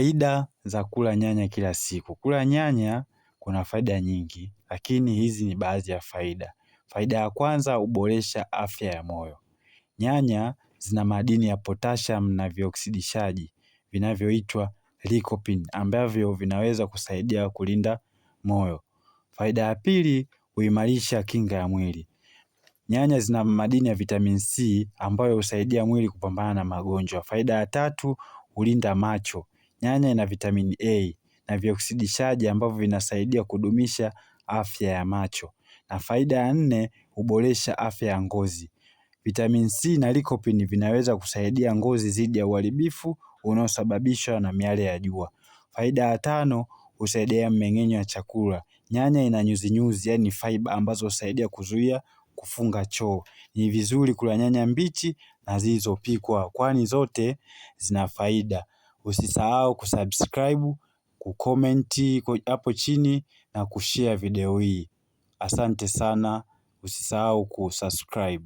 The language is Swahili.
Faida za kula nyanya kila siku. Kula nyanya kuna faida nyingi, lakini hizi ni baadhi ya faida. Faida ya kwanza, huboresha afya ya moyo. Nyanya zina madini ya potassium na vioksidishaji vinavyoitwa lycopene ambavyo vinaweza kusaidia kulinda moyo. Faida ya pili, huimarisha kinga ya mwili. Nyanya zina madini ya vitamin C ambayo husaidia mwili kupambana na magonjwa. Faida ya tatu, hulinda macho. Nyanya ina vitamin A na vioksidishaji ambavyo vinasaidia kudumisha afya ya macho. Na faida ya nne, huboresha afya ya ngozi. Vitamin C na lycopene vinaweza kusaidia ngozi dhidi ya uharibifu unaosababishwa na miale ya jua. Faida ya tano, husaidia mmeng'enyo wa chakula. Nyanya ina nyuzinyuzi yaani fiber ambazo husaidia kuzuia kufunga choo. Ni vizuri kula nyanya mbichi na zilizopikwa kwani zote zina faida. Usisahau kusubscribe, kucomment hapo chini na kushare video hii. Asante sana, usisahau kusubscribe.